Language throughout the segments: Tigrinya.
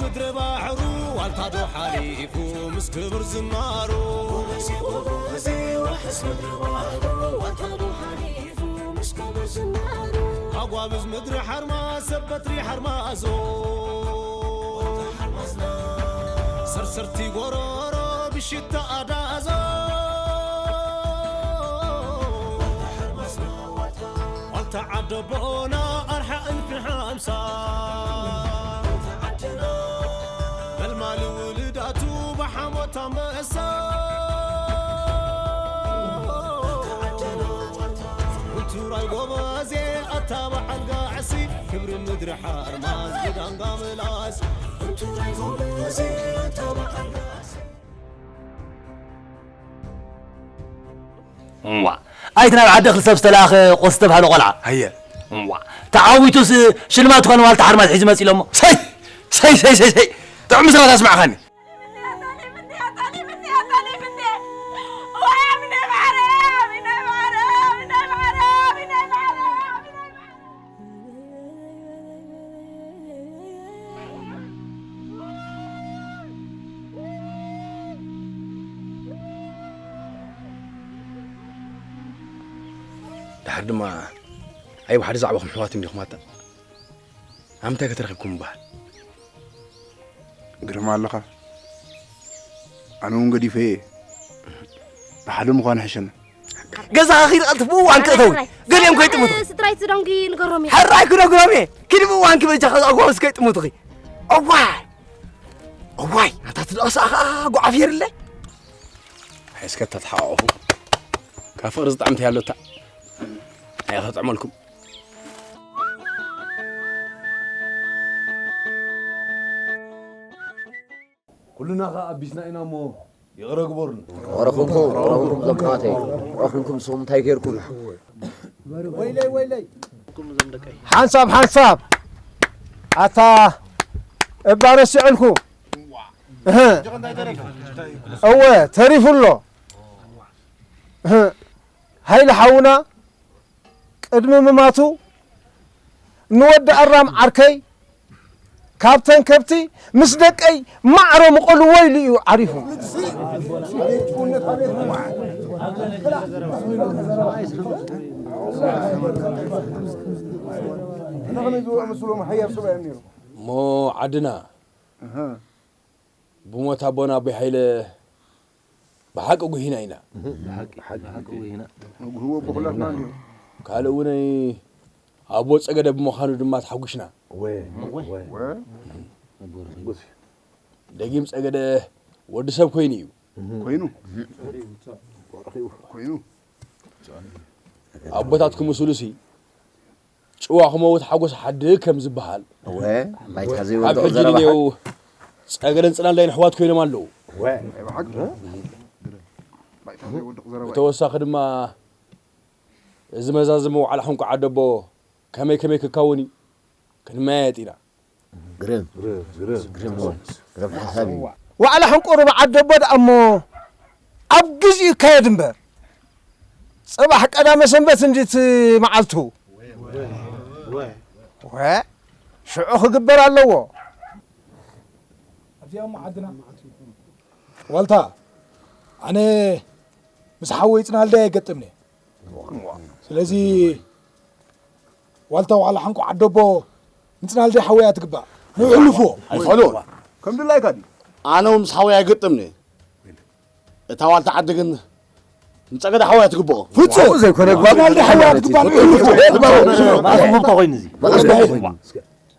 ምድሪ ባሕሩ ዋልታ ዶ ሓሊፉ ምስ ክብር ዝናሩ። ጎበዜ፣ ጎበዜ፣ ዋሕስ ምድሪ ባሕሩ ዋልታ ዶ ሓሊፉ ምስ ክብር ዝናሩ። ኣጓብዝ ምድሪ ሓርማዝ፣ ሰብ በትሪ ሓርማዞ። ዋልታ ሓርማዝና። ሰርሰርቲ ጎሮሮ ብሽታ ኣዳዞ። ዋልታ ሓርማዝና፣ ዋልታ ዓደቦና ኣርሓ እልፊ ሓምሳ። መልማሊ ውልዳቱ ብሓሞት ኣንበሳ። ውቱራይ ጎበዜ ኣታ በዓል ጋዕሲ፣ ክብሪ ምድሪ ሓርማዝ ብዳንጋ ምላስ። ውቱራይ ጎበዜ ኣታ በዓል ጋዕሲ። እዋ። ኣይት ናብ ዓዲ እኽሊ ሰብ ዝተላእኸ ቆስ ዝተባህለ ቆልዓ። ሃየ። እዋ። ተዓዊቱስ ሽልማት ዝኾነ ዋልታ ሓርማዝ ሒዙ መፂ ኢሎሞ። ሰይ! ሰይ፣ ሰይ፣ ሰይ፣ ሰይ! ጥዑም ምስላ ኣስማዕኻኒ። ድሓር ድማ ኣይ ብሓደ ዛዕባኹም ኣሕዋት እንዲኹም ኣታ። ኣብ ምንታይ ከተረኺብኩም ምበሃል? ግርማ ኣለኻ? ኣነ እውን ገዲፈ እየ። ብሓደ ምዃን ሕሸና። ገዛኻ ኺድ ቀልጥፍ ብእዋን ክእተው። ገሊኦም ከይጥምቱ። ስድራይ ዝደንጉ ንገሮም እየ። ሕራይ ክነግሮም እየ። ኪድ ብእዋን ክበጃ ከዛ ጓውስ ከይጥምቱኺ። እዋይ! እዋይ! ኣታ ትደቕሳ ኸዓ ጓዕፍ የርለይ። ሓይስከ ተተሓቋቑፉ። ካብ ፍቕሪ ዝጥዕም እንታይ ኣሎ እታ? ኣያ ኸጥዕመልኩም። ኩልና ኸኣ ኣቢስና ኢና እሞ ይቕረ ግበሩና። ወረኹምኩም፣ ወረኹምኩም ዘማተይ፣ ወረኹምኩም ንስኹም እንታይ ጌርኩም? ወይለይ፣ ወይለይ። ሓንሳብ፣ ሓንሳብ። ኣታ እባ ረሲዕልኩ። እህ። እወ፣ ተሪፉ ኣሎ። እህ። ሃይለ ሓውና ቅድሚ ምማቱ ንወዲ ኣራም ዓርከይ ካብተን ከብቲ ምስ ደቀይ ማዕረ ምቐልዎ ኢሉ እዩ ዓሪፉ። እሞ ዓድና እህ። ብሞት ኣቦና ኣቦይ ሃይለ ብሓቂ ጉሂና ኢና። ብሓቂ፣ ብሓቂ ጉሂና። ንጉህቦ ኣቦ ኩላትና እንዲሁ። ካልእ እውን ኣቦ ጸገደ ብምዃኑ ድማ ተሓጒስና። ወ፣ ወ። ወ። ደጊም ጸገደ ወዲ ሰብ ኮይኑ እዩ። ኮይኑ። ኮይኑ። ኣቦታትኩም ምስሉሲ ጭዋ ክመውት ሓጎስ ሓድግ ከም ዝበሃል፣ እወ፣ ባይታ ኣብ ዘይወድቕ ሕጂ ዘረባ ንኔው ሓቅ። ጸገደን ጽላንዳይን ኣሕዋት ኮይኖም ኣለዉ። እወ። ባይታ ዘይወድቕ ዘረባ እዩ። ብተወሳኺ ድማ፣ እዚ መዛዘሚ ዋዕላ ሕንቋ ዓደቦ ከመይ ከመይ ክካወን እዩ? ክንመያየጥ ኢና። ግርም። ግርም፣ ግርም። ግርም፣ ግርም ሓሳብ እዩ። ዋዕላ ሕንቁ ርብዓ ዓደቦ ደኣ እሞ ኣብ ግዚኡ ይካየድ እምበር፣ ጽባሕ ቀዳመ ሰንበት እንዲት መዓልቱ። ወ፣ ሽዑ ክግበር ኣለዎ። ኣብዚኣ እሞ ዓድና። ዋልታ፣ ኣነ ምስ ሓወይ ጽናልዳይ ኣይገጥምኒ። ስለዚ ዋልታ ዋዕላ ሓንቆ ዓደቦ ምጽናልዳይ ሓወይ እያ ትግባእ። ንሕልፎ። ኣይፈዶ። ከም ድላይካ ድዩ? ኣነ እውን ምስ ሓወይ ኣይገጥምኒ። እታ ዋልታ ዓዲ ግን ንጸገደ ሓወይ እያ ትግብኦ። ፍጹም ዘይኮነ ግባር። ጽናልዳይ ሓወይ እያ ትግባእ። ንሕልፎ። ኣስሙም ተኾይኑ እዚ።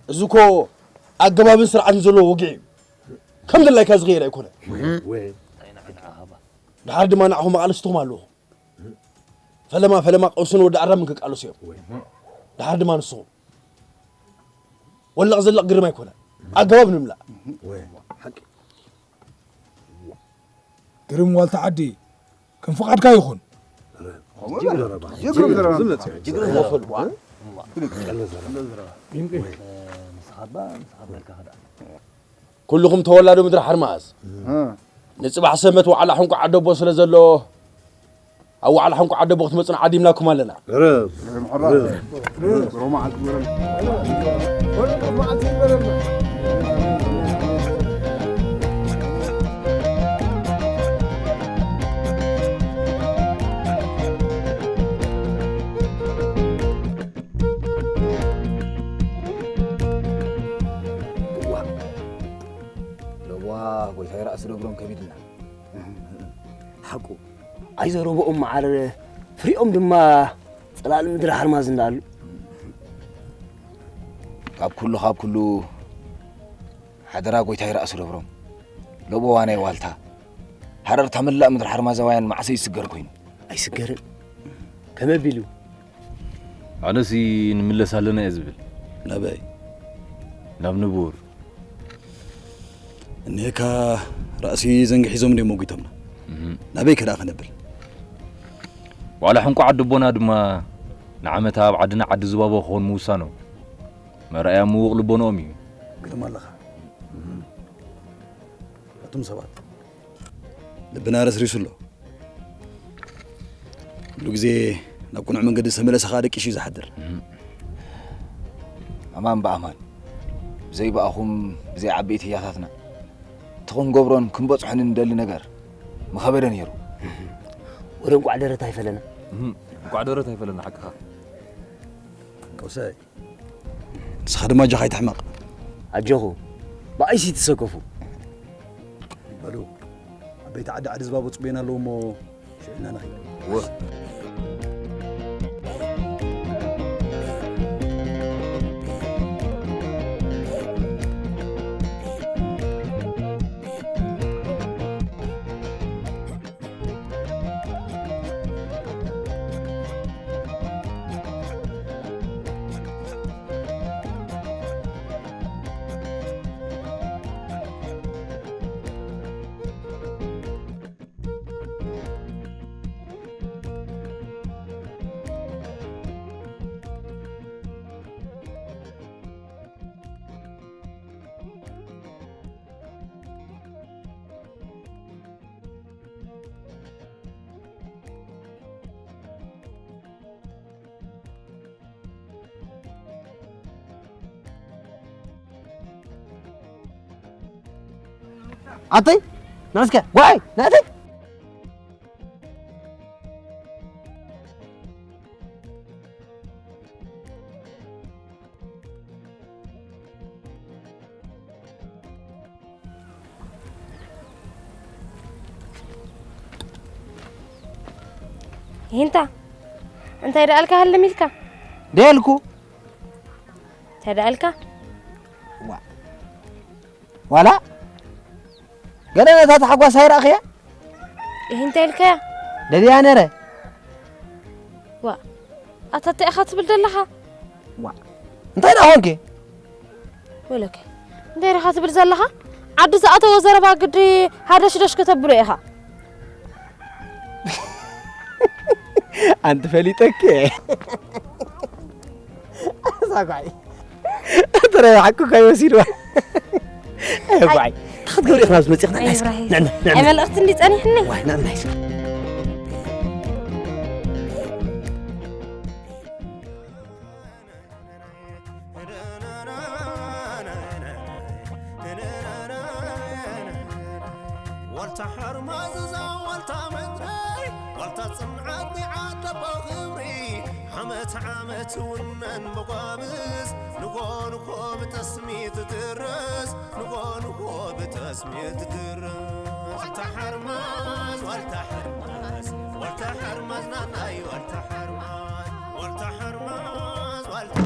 እዚ እኮ ኣገባብን ስርዓትን ዘለዎ ውግዒ እዩ። ከም ድላይካ ዝኸየድ ኣይኮነን። ድሓር ድማ ንዓኹም ኣቓልስትኹም ኣለኹም። ፈለማ ፈለማ ቀውስን ወዲ ኣራምን ክቃለሱ እዮም። ድሓር ድማ ንስኹም። ወለቕ ዘለቕ ግርም ኣይኮነን። ኣገባብ ንምምላእ። ግርም ዋልታ ዓዲ፣ ከም ፍቓድካ ይኹን። ጅግር ዘረባ። ጅግር ዘረባ። ንስኻ እባ፣ ንስኻ በልካ ኸዳ። ኩልኹም ተወላዶ ምድሪ ሓርማዝ፣ እ። ንጽባሕ ሰንበት ዋዕላ ሕንቁ ዓደቦ ስለ ዘሎ፣ ኣብ ዋዕላ ሕንቁ ዓደቦ ክትመጹና ዓዲምናኩም ኣለና። ርብ። ርብ። ርብ። ሮማ ዓዲ ግበረልና። ሮማ ዓዲ ግበረልና። ኣስደብሮም ከቢድና። ሓቁ። ኣይዘረብኦም መዓር ፍሪኦም ድማ ጽላል ምድሪ ሓርማዝ እንዳሉ። ካብ ኩሉ፣ ካብ ኩሉ ሓደራ ጎይታይ ራእሲ ደብሮም። ሎቦ ዋናይ ዋልታ። ሃረርታ መላእ ምድሪ ሓርማዛውያን ማዕሰ ይስገር ኮይኑ። ኣይስገርን። ከመ ቢሉ? ኣነሲ ንምለስ ኣለና እየ ዝብል። ናበይ? ናብ ንቡር። እኒሄካ ራእሲ ዘንጊ ሒዞም እንዲዮም መጒቶምና። እህ። ናበይ ከ ደኣ ክነብል? ዋላ ሕንቋ ዓዲ ኣቦና ድማ ንዓመታ ኣብ ዓድና ዓዲ ዝባቦ ክኾን ምውሳኖም። መርኣያ ምዉቕ ልቦንኦም እዩ። ግርም ኣለኻ። እህ። ኣቱም ሰባት፣ ልብና ረስሪሱ ኣሎ። ኩሉ ግዜ ናብ ቅኑዕ መንገዲ ዝተመለሰ ኸኣ ደቂሱ እዩ ዝሓድር። እም። ኣማን ብኣማን፣ ብዘይ ብኣኹም፣ ብዘይ ዓበይቲ ያታትና፣ እቲ ክንገብሮን ክንበጽሖን እንደሊ ነገር ምኸበደ ነይሩ። ወረ እንቋዕ ደረት ኣይፈለና። እም፣ እንቋዕ ደረት ኣይፈለና፣ ሓቅኻ። ቀውሳይ። ንስኻ ድማ ኣጆኻ ኣይትሕመቕ። ኣጆኹ፣ ብኣይሲ ትሰከፉ። በሉ፣ ዓበይቲ ዓዲ ዓዲ ዝባቦ ጽቡየና ኣለዉ እሞ፣ ሽዑ ኢና ንኸይድ። ወ- ኣተይ ናስከ ጓይ ናተይ ይንታ እንታይ ደኣልካ ሃልም ኢልካ ደልኩ እንታይ ደኣልካ ዋ ዋላ ገለ ነታ ተሓጓስ ኣይረኣኽያ ይህ እንታይ ኢልካያ ደልያ ነረ ዋ ኣታ እንታይ ኢኻ ትብል ዘለኻ ዋ እንታይ ደኣ ኾንኪ ወለከ እንታይ ኢኻ ትብል ዘለኻ ዓዲ ዝኣተወ ዘረባ ግዲ ሃደሽደሽ ከተብሎ ኢኻ ኣንቲ ፈሊጠኪ ሳጓይ ተረባሓኩ ካይ ወሲድዋ ጓይ ክትገብሪ ኢኽና ዝመፅእ ንዕናይ እስኪ ንዕና ንዕና መልእኽቲ እንዲ ፀኒሕኒ ዋይ ንዕናይ እስኪ ዋልታ ሓርማዝ እዛ ዋልታ ምድረይ ዋልታ ጽንዓት ናይ ዓደቦ ክብሪ ዓመት ዓመት ውነን መጓብዝ ንጎ ንጎ ብጠስሚ ትትረስ ንጎ ንጎ ብጠስሚ ትትረስ ዋልታ ሓርማዝ ዋልታ ሓርማዝ ዋልታ ሓርማዝ ናናይ ዋልታ ሓርማዝ ዋልታ ሓርማዝ ዋልታ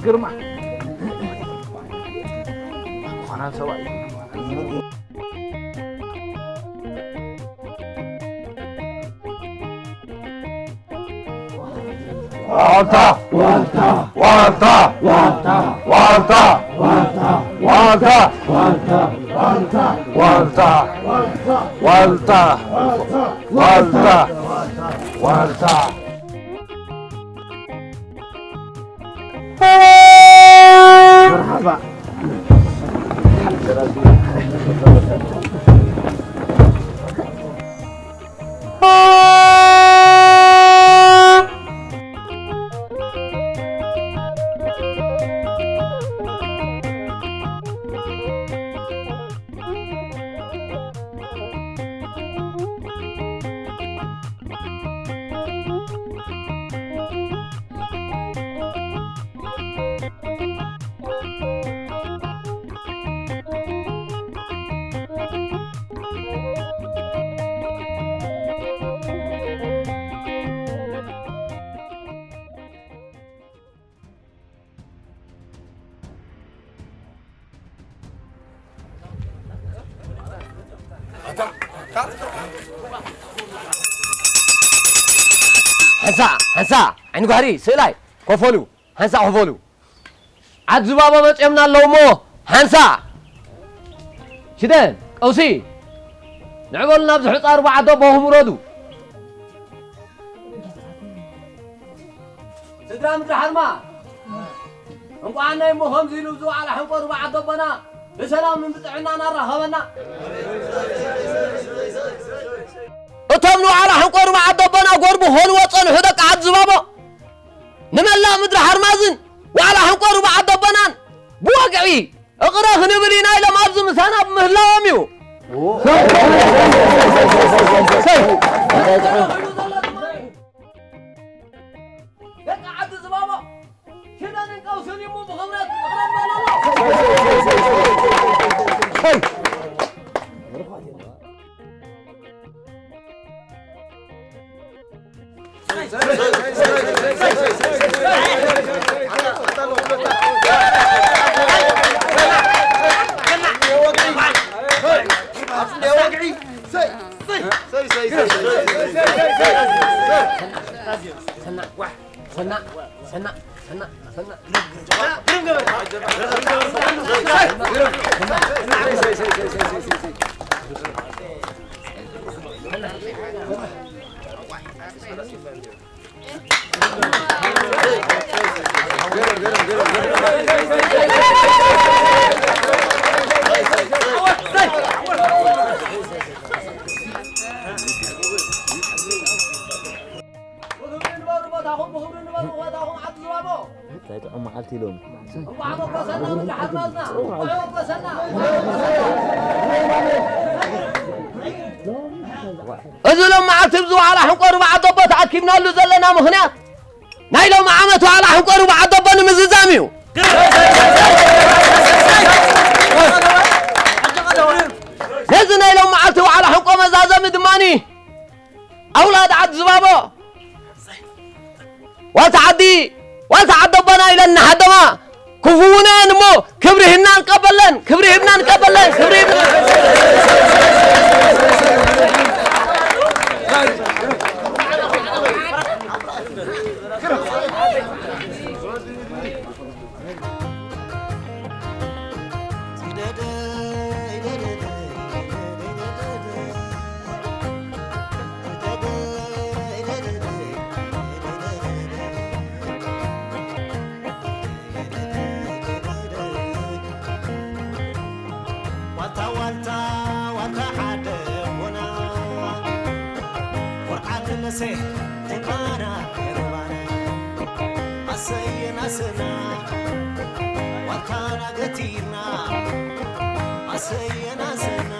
ግርማ። ኮናን ሰብኣይ። ዋልታ! ዋልታ! ዋልታ! ዋልታ! ዋልታ! ዋልታ! ዋልታ! ዋልታ! ዋልታ! ዋልታ! ዋልታ! መርሓባ። ሓንሳ፣ ሓንሳ፣ ዓይኒ ጓህሪ፣ ስእላይ፣ ኮፈሉ፣ ሓንሳ ኮፈሉ። ዓድ ዝባቦ መጺኦምና ኣለዉ እሞ፣ ሓንሳ። ሽደን፣ ቀውሲ። ንዕበሉ ናብዚ ሑጻ ሩባ ዓዲ ኣቦኹም ውረዱ። ስድራ ምድሪ ሓርማ፣ እንቋዕ ናይ እሞ ከምዚ ኢሉ ዝወዓለ ሕንቆ ሩባ ዓዲ ኣቦና ብሰላምን ብጥዕናን ኣራኸበና። እቶም ንዋዕላ ሕንቆ ሩባ ዓዲ ኣቦና ጎርቢ ኾንዎ ጸንሑ ደቂ ዓዲ ዝባቦ፣ ንመላእ ምድሪ ሓርማዝን ዋዕላ ሕንቆ ሩባ ዓዲ ኣቦናን ብወግዒ እቕረ ክንብል ኢና ኢሎም ኣብዚ ምሳና ብምህላዎም እዩ። ደቂ ዓዲ ዝባቦ፣ ሽደንን ቀውስን እሞ ብኽብረት እቕረ ንበል ኣሎ። ብኽብሪ ንበሩ ቦታኹም፣ ብኽብሪ ንበሩ ቦታኹም፣ ዓዲ ዝባቦ። እንታይ ጥዑም መዓልቲ ኢሎም። እንኳዕ ኣበገሰና ምድሪ ሓርማዝና፣ እንኳዕ ኣበገሰና። እዚ ሎም መዓልቲ ኣብዚ ዋዕላ ሕንቆ ሩባ ዓዲ ኣቦ ተኣኪብናሉ ዘለና ምኽንያት፣ ናይ ሎም ዓመት ዋዕላ ሕንቆ ሩባ ዓዲ ኣቦ ንምዝዛም እዩ። ነዚ ናይ ሎም መዓልቲ ዋዕላ ሕንቆ መዛዘሚ ድማኒ፣ ኣውላድ ዓዲ ዝባቦ፣ ዋልታ ዓዲ፣ ዋልታ ዓዲ ኣቦና ኢለን እናሃደማ፣ ክፉውና እየን እሞ፣ ክብሪ ሂብና ንቀበለን፣ ክብሪ ሂብና ንቀበለን፣ ክብሪ ሂብና። ዋልታ ዋልታ ዋልታ ሓደ ኣቦና፣ ኩርዓት ለሴ ጀግናና ሩባና። ኣሰየን ኣሰና ዋልታና ገቲርና፣ ኣሰየን ኣሰና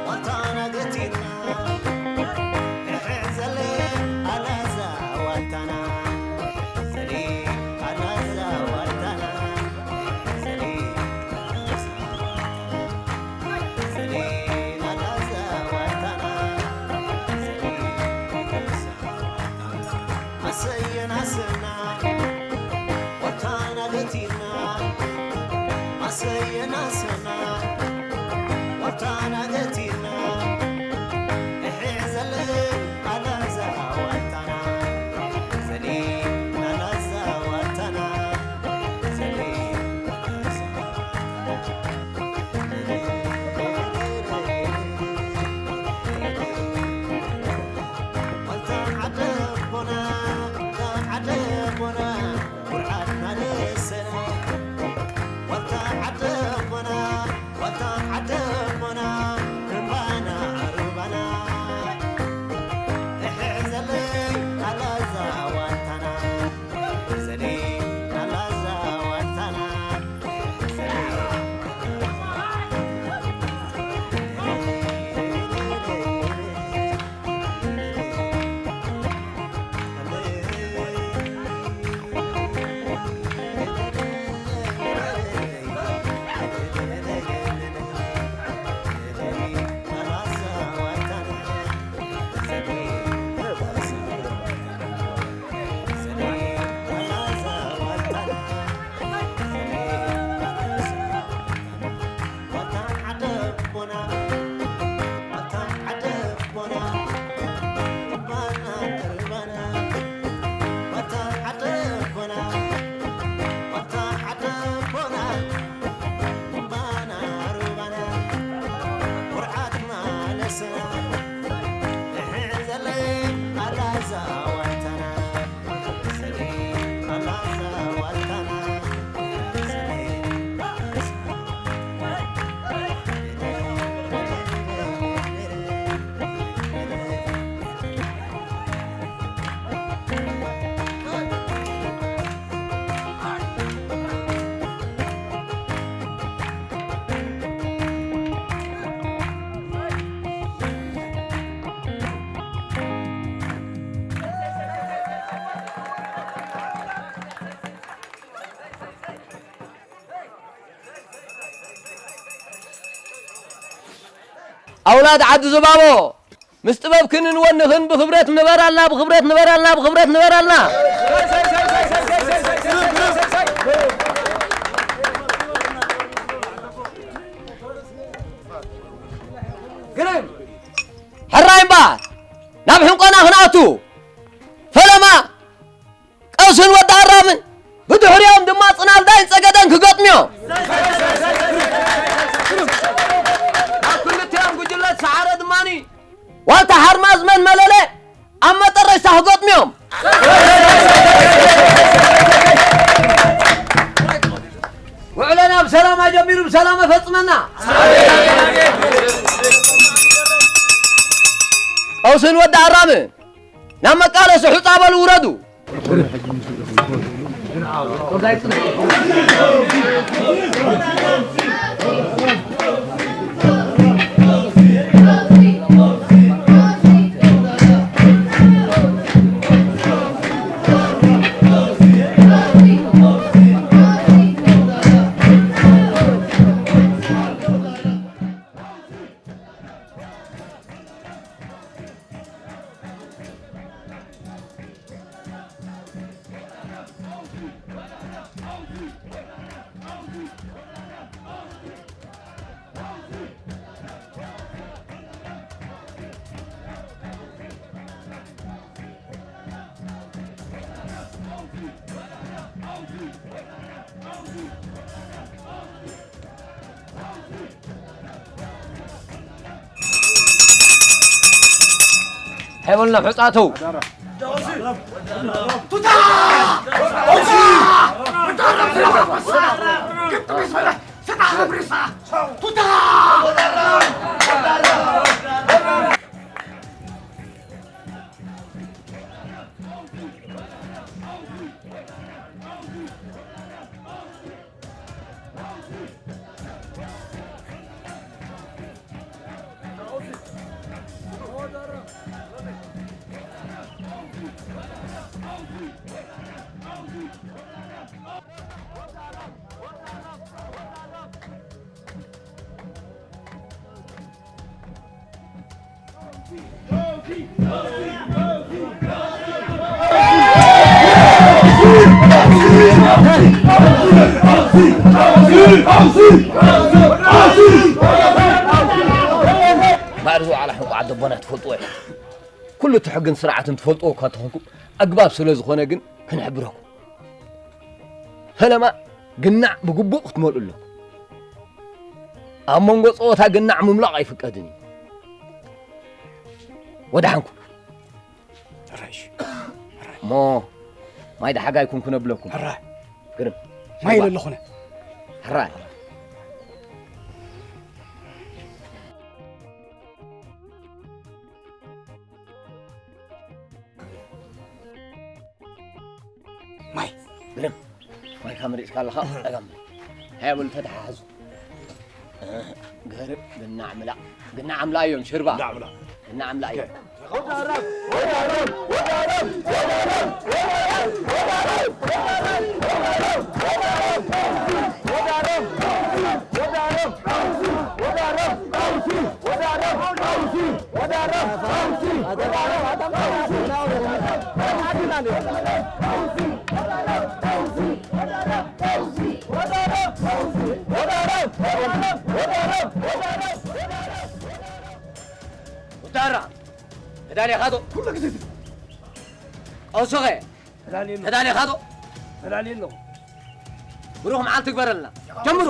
ዋልታና ገቲርና። እሕ ዘሌ ኣላዛ ዋልታና፣ እሕ ዘሌ ኣላዛ ዋልታና። ሰየናሰና ዋልታና ገቲርና እሕዘለይ ኣላዛ ዋልታና ዘሌ ናላዛ ዋልታና ዘሌ ዋልታ ዓደቦና ዓደቦና ኩርዓትና ንሰና ዋልታ ዓደቦና ዋልታ ዓደቦና እምባና ሩባና እሕዘለይ ኣላዛ ዋልታና ዘሌ ኣላዛ ዋልታና ዘሌ ኣውላድ ዓዲ ዝባቦ ምስ ጥበብክንን ወንኽን ብኽብረት ንበራልና፣ ብኽብረት ንበራልና፣ ብኽብረት ንበራልና። ግርም! ሕራይ እምበኣር ናብ ሕንቆና ክንኣቱ ፈለማ ቀውስን ወዲ ኣራምን ብድሕሪኦም ድማ ጽናልዳይን ጸገደን ክገጥምዮ። ኣብ ክልቲኦም ጉጅለት ሰዓረ ድማኒ ዋልታ ሓርማዝ መን መለለ ኣብ መጠረሽታ ክገጥምዮም። ውዕለና ብሰላም ኣጀሚሩ ብሰላም ኣፈጽመና። ቀውስን ወዲ ኣራምን ናብ መቃለሲ ሑጻ በሉ ውረዱ። ሄበልና ሑጻተው። ቱታ! ኦዚ! ወዳረም ስለ ወሰና! ግጥም ይስበላ! ስታ ብሪሳ! ቱታ! ባዕሪ ዝወዓላ ሕንቋ ዓዲ ኣቦና ትፈልጥዎ ኢኹም። ኩሉ እቲ ሕግን ስርዓትን ትፈልጥዎ እኳ እንተኾንኩም፣ ኣግባብ ስለ ዝኾነ ግን ክንሕብረኩም። ፈለማ ግናዕ ብግቡእ ክትመልኡ ኣለኩም። ኣብ መንጎ ጸወታ ግናዕ ምምላቕ ኣይፍቀድን እዩ። ወደሓንኩም። ሕራይ እሺ። እሞ ማይ ደሓጋ ኣይኩን ክነብለኩም። ሕራይ። ግርም። ማይ ኢለ ኣለኹነ። ሕራይ። ማይ። ግርም። ማይ ካብ መሪጽካ ኣለኻ ጸገም። ሃያ በሉ ተተሓሓዙ። ገርም። ግናዕ ምላእ። ግናዕ ኣምላእ እዮም ሽርባ። ግናዕ ምላእ። ግናዕ ኣምላእ እዮም። ወዳራ ተዳሊኻ ዶ? ኩሉ ግዜ ቀውሶኸ ተዳልየ ኣለኹ። ተዳሊኻ ዶ? ተዳልየ ኣለኹ። ብሩኽ መዓልቲ ግበረልና። ጀምሩ።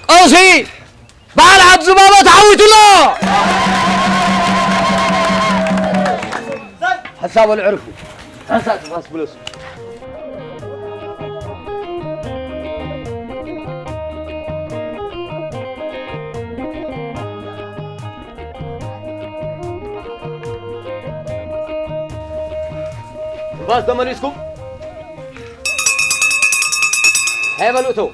ቀውሲ በዓል ዓዲ ዝባባ ተዓዊቱ ኣሎ። ሓሳብ ኣልዕርፉ ሓንሳእ ትፋስ ብለሱ። ትፋስ ተመሊስኩም። ሃይ በሉ እተው።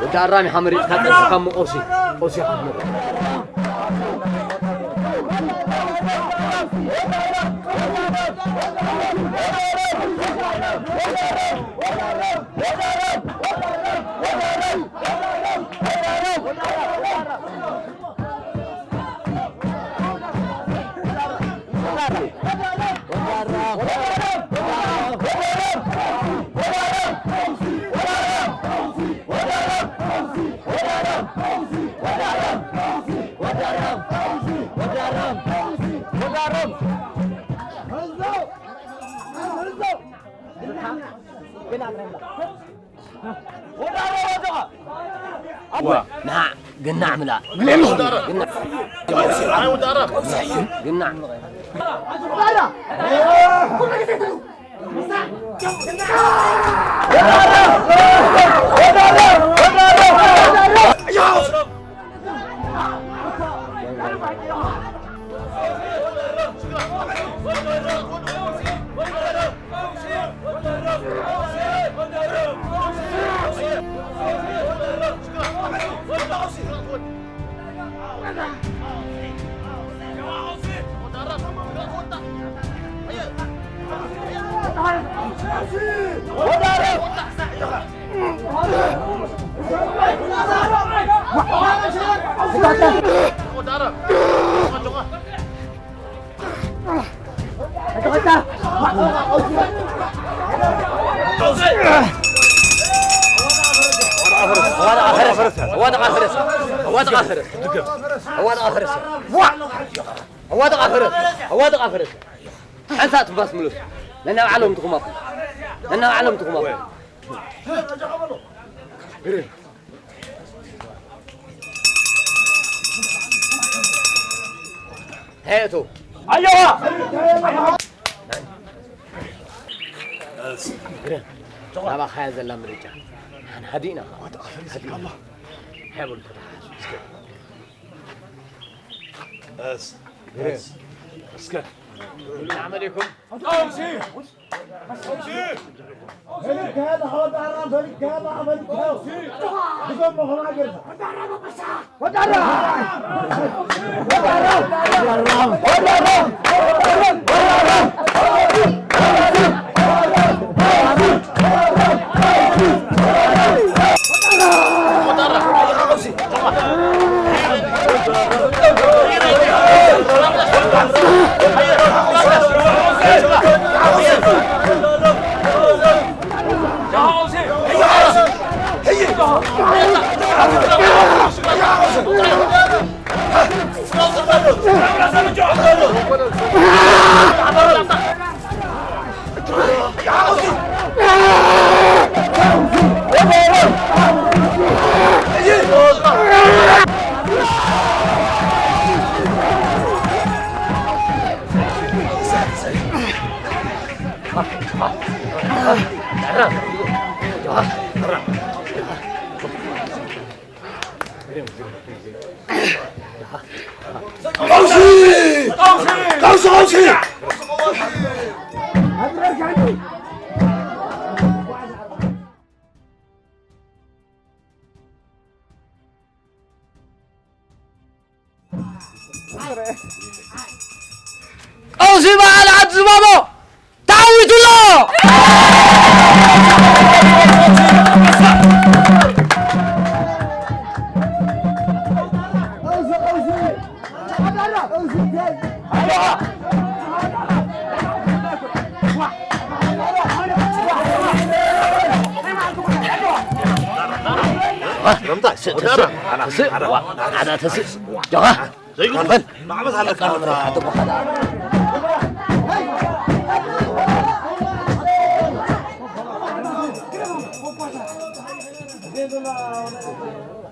ወዲ ኣራሚ ሓመድ ኢኻ ቀስኻ እሞ ቀውሲ፣ ቀውሲ ኢኻ ትመርሕ። ዋ፣ ና፣ ግናዕ ምላእ። ግናዕ። ግናዕ። ኣዋድቓ ፈረስ። ኣዋድቓ ፈረስ። ሓንሳእ ትንፋስ ምለሱ። ነናብ ዓለም ትኹማኹ። ነና ዓለም ትኹማ። ሄቱ። ኣየዋ! ናባኻ እያ ዘላ ምርጫ። ሓን ሃዲእና። ሓይበሉ ተተሓሓዙ። እስከ። እስ። እስ። እስከ። ሰላም ዓለይኩም። ቀውሲ በዓል ዓዲ ዝባቦ ተዓዊቱ ኣሎ።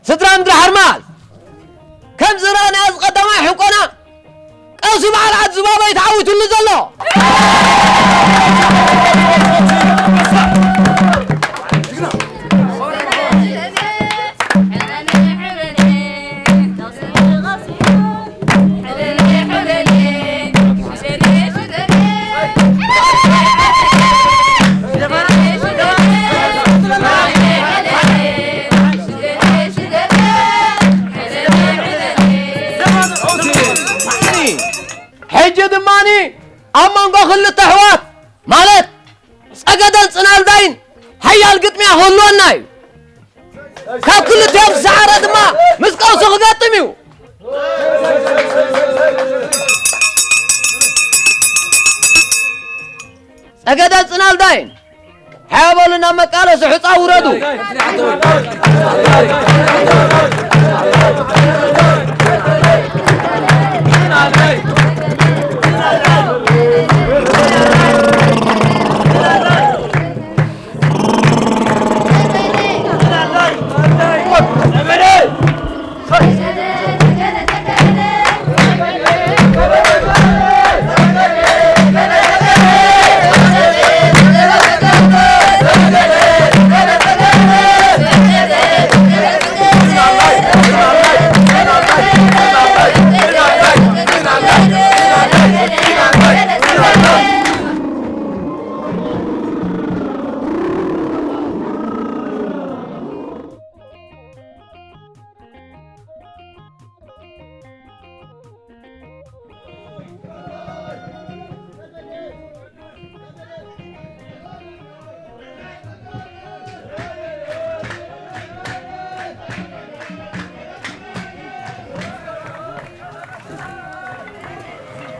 ስድራ ምድሪ ሓርማዝ፣ ከም ዝረኣናዮ፣ እዚ ቀዳማይ ሕቆና ቀውሲ በዓል ዓዲ ዝባቦ እዩ ተዓዊቱሉ ዘሎ። ሕጂ ድማኒ ኣብ መንጎ ክልተ ኣሕዋት ማለት ጸገደን ጽናልዳይን ሓያል ግጥሚያ ክህልወና እዩ። ካብ ክልቲኦም ዝሰዓረ ድማ ምስ ቀውሲ ክገጥም እዩ። ጸገደን ጽናልዳይን ሓያ በሉ ናብ መቃለሲ ሑጻ ውረዱ።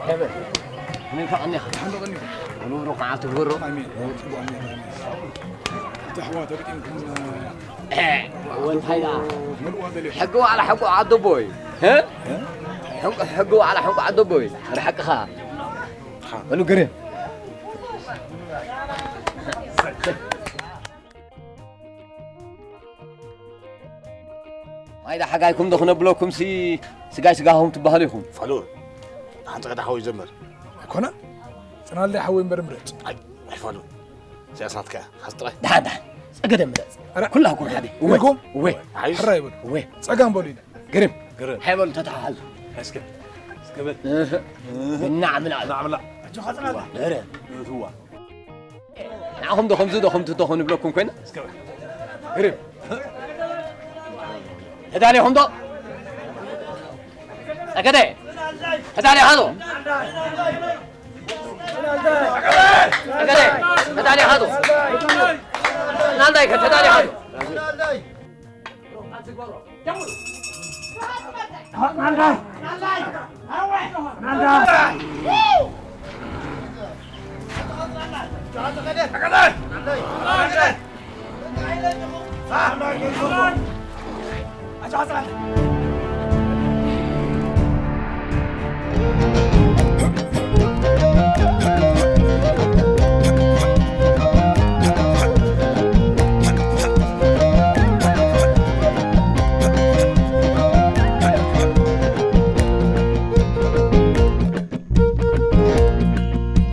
ከመይ? ከመይ ከቐኒኻ? ሓንዶ ቀኒኹ። ብሩኽ መዓልቲ ግበሮ። ኣሜን። ጽቡቕ፣ ኣሜን፣ ኣሜን። እቲ ኣሕዋት ኣግጢምኩም፣ እ፣ ወንታይ ደኣ? መልእዋ ደሊኹም። ሕጊ ዋዕላ ሕንቁ ዓደቦይ። እ? እ? ሕንቁ፣ ሕጊ ዋዕላ ሕንቁ ዓደቦይ። ርሓቅኻ። በሉ ግርም። ኣይዳ ሓጋይኩም ዶ ክነብለኩም ሲ ስጋይ ስጋኹም ትበሃሉ ኢኹም። ፋሉን፣ ንሓንቲ ቀዳ ሓወይ ዘምር። ኣይኮነ? ጽናለይ ሓወይ እምበር ምረጽ። ኣይ፣ ኣይ ፋሉን። ሲያስ ናትካ፣ ሓዝ ጥራይ። ደሓን፣ ደሓን። ጸገደ ምረጽ። ኣረ፣ ኩላኩም ሓደ። እወ፣ ኢልኩም? እወ። ሓይሽ? ሕራይ በሉ። እወ። ጸጋም በሉ ኢለ። ግርም። ግርም። ሓይ በሉ ተተሓሓዙ። እስከ፣ እስከ በል። እህ። እናዕምላ። እናዕምላ። ኣጆኻ ጽናለይ። ደረ። እትዋ። ንዓኹም ዶ ከምዚ ዶ ከምቲ ዶ ክንብለኩም ኮይና? እስከ በል። ግርም። ተዳሊኹም ዶ? ጸገደ። ተዳሊኻ ዶ? ጸገደ። ተዳሊኻ ዶ? ናንዳይ ከ ተዳሊኻ ዶ?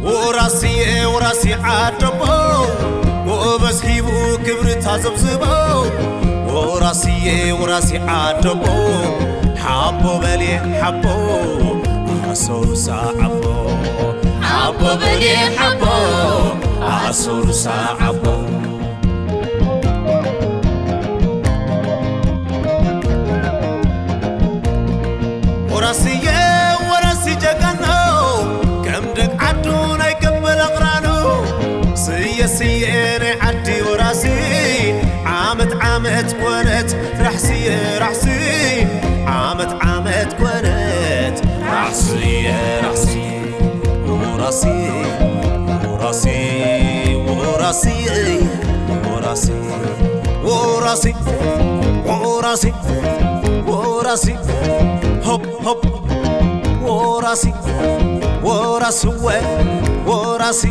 ወራስየ ወራሲ ዓደቦ፣ ጎበዝ ሂቡ ክብሪ ታዘብዝቦ። ወራስየ ወራሲ ዓደቦ፣ ሓቦ በልየ ሓቦ፣ ኣሰሩሳ ዓቦ። ሓቦ በልየ ሓቦ፣ ኣሰሩሳ ዓቦ። ወራስየ ወራሲ ጀጋኖ፣ ከም ደቅ ዓዱ ናይ ገበል ኣቕራኑ። ስየ ስየ ናይ ዓዲ ወራሲ፣ ዓመት ዓመት ኮነት ራሕስየ ራሕሲ፣ ዓመት ዓመት ኮነት ራሕስየ ራሕሲ። ወራሲ፣ ወራሲ፣ ወራሲ፣ ወራሲ፣ ወራሲ፣ ወራሲ፣ ወራሲ፣ ሆፕ፣ ሆፕ፣ ወራሲ፣ ወራስወ፣ ወራሲ።